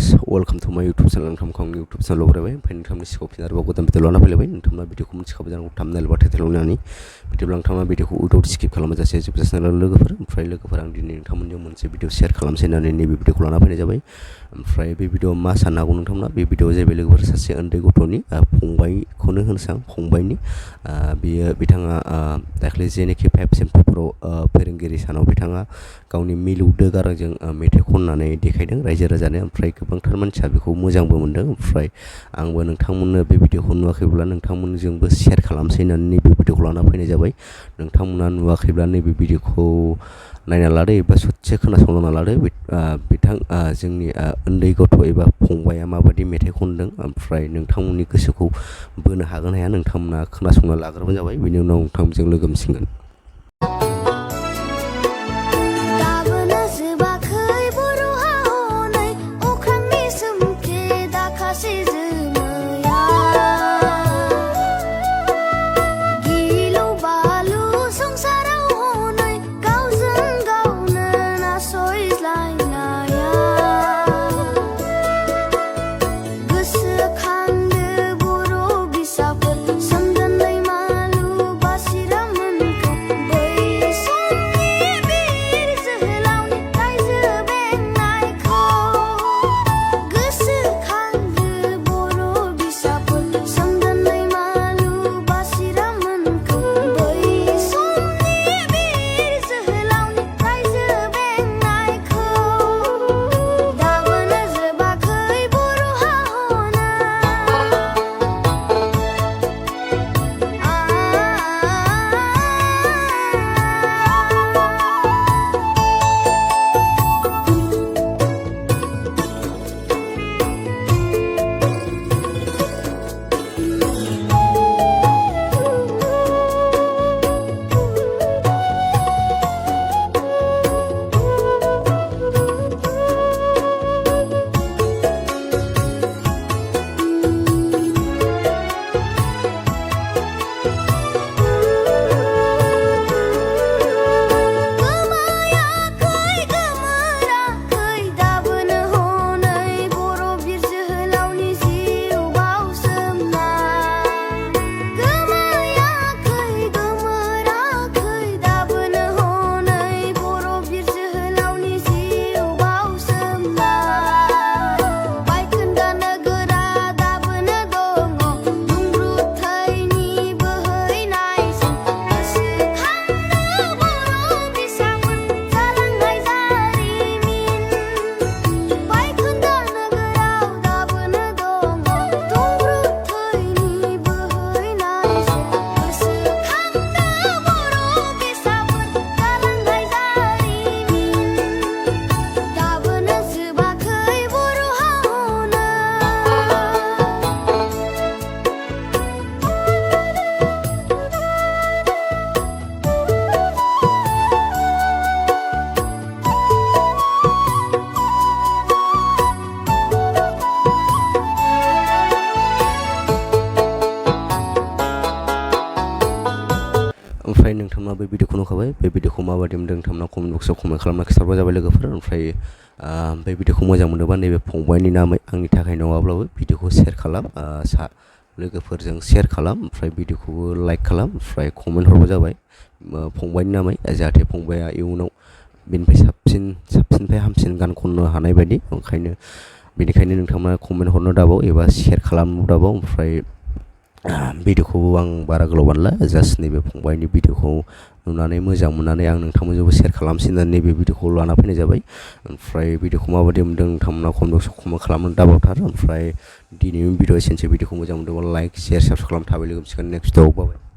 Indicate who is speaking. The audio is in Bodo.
Speaker 1: guys, welcome to my YouTube channel. नोंथांमोनखौ YouTube channel बरायबाय ओमफ्राय नोंथांमोननि सिगाङाव फिन आरोबाव गोदान भिडिअ लाना फैलायबाय नोंथांमोना भिडिअखौ मिथिखाबाय जानांगौ थाम्बनेल बा टाइटेल होनानै बिदिब्ला नोंथांमोना भिडिअखौ उइदाउट स्किप खालामाजासे जोबजासिम लोगोफोर ओमफ्राय लोगोफोर आं दिनै नोंथांमोनजों मोनसे भिडिअ शेयार खालामसै होननानै नैबे भिडिअखौ लाना फैनाय जाबाय ओमफ्राय बे भिडिअ मा साननो हागौ नोंथांमोना बे भिडिअ जाहैबाय लोगोफोर सासे उन्दै गथ'नि फंबायखौनो होनसां फंबायनि बियो बिथाङा दाख्लै जेनोखि 5 सेप्तेम्बराव फोरोंगिरि सानाव बिथाङा गावनि मिलौदो गारांजों मेथाइ खननानै देखायदों रायजो राजानो ओमफ्राय गोबांथार मानसिया बेखौ मोजांबो मोनदों ओमफ्राय आंबो नोंथांमोननो बे भिडिअखौ नुवाखैब्ला नोंथांमोनजोंबो शेयार खालामसै होननानै नैबे भिडिअखौ लाना फैनाय जाबाय नोंथांमोना नुवाखैब्ला नैबे भिडिअखौ नायना लादो एबा ससे खोनासंना लादो जोंनि उन्दै गथ' एबा फंबाया माबायदि मेथाइ खनदों ओमफ्राय नोंथांमोननि गोसोखौ बोनो हागोन हाया नोंथांमोना खोनासंना लाग्रोबानो जाबाय बेनि उनाव नोंथांमोनजों लोगो मोनसिगोन ओमफ्राय नोंथांमोना बे भिडिअखौ नुखाबाय बे भिडिअखौ माबायदि मोनदों नोंथांमोना कमेन्ट बक्सआव कमेन्ट खालामना खिथाहरबानो जाबाय लोगोफोर ओमफ्राय बे भिडिअखौ मोजां मोनोबा नैबे फंबायनि नामै आंनि थाखाय नङाब्लाबो भिडिअखौ शेयार खालाम लोगोफोरजों शेयार खालाम ओमफ्राय भिडिअखौबो लाइक खालाम ओमफ्राय कमेन्ट हरबानो जाबाय फंबायनि नामै जाहाथे फंबाया इयुनाव बेनिफ्राय साबसिननिफ्राय हामसिन गान खननो हानाय बायदि बेनिखायनो नोंथांमोना कमेन्ट हरनो दाबाव एबा शेयार खालामनो दाबाव ओमफ्राय भिडिअखौबो आं बारा गोलाव बानला जास्ट नैबे फंबायनि भिडिअखौ नुनानै मोजां मोननानै आं नोंथांमोनजोंबो शेयार खालामसै होननानै नैबे भिडिअखौ लाना फैनाय जाबाय ओमफ्राय भिडिअखौ माबायदि मोनदों नोंथांमोना कमेन्ट बक्सआव कमेन्ट खालामनो दाबावथार ओमफ्राय दिनैनि भिडिअ एसेनोसै भिडिअखौ मोजां मोनदोंबा लाइक शेयार साबस्क्राइब खालामनो थाबाय लोगो मोनसिगोन नेक्स्ट भिडिअआव बाय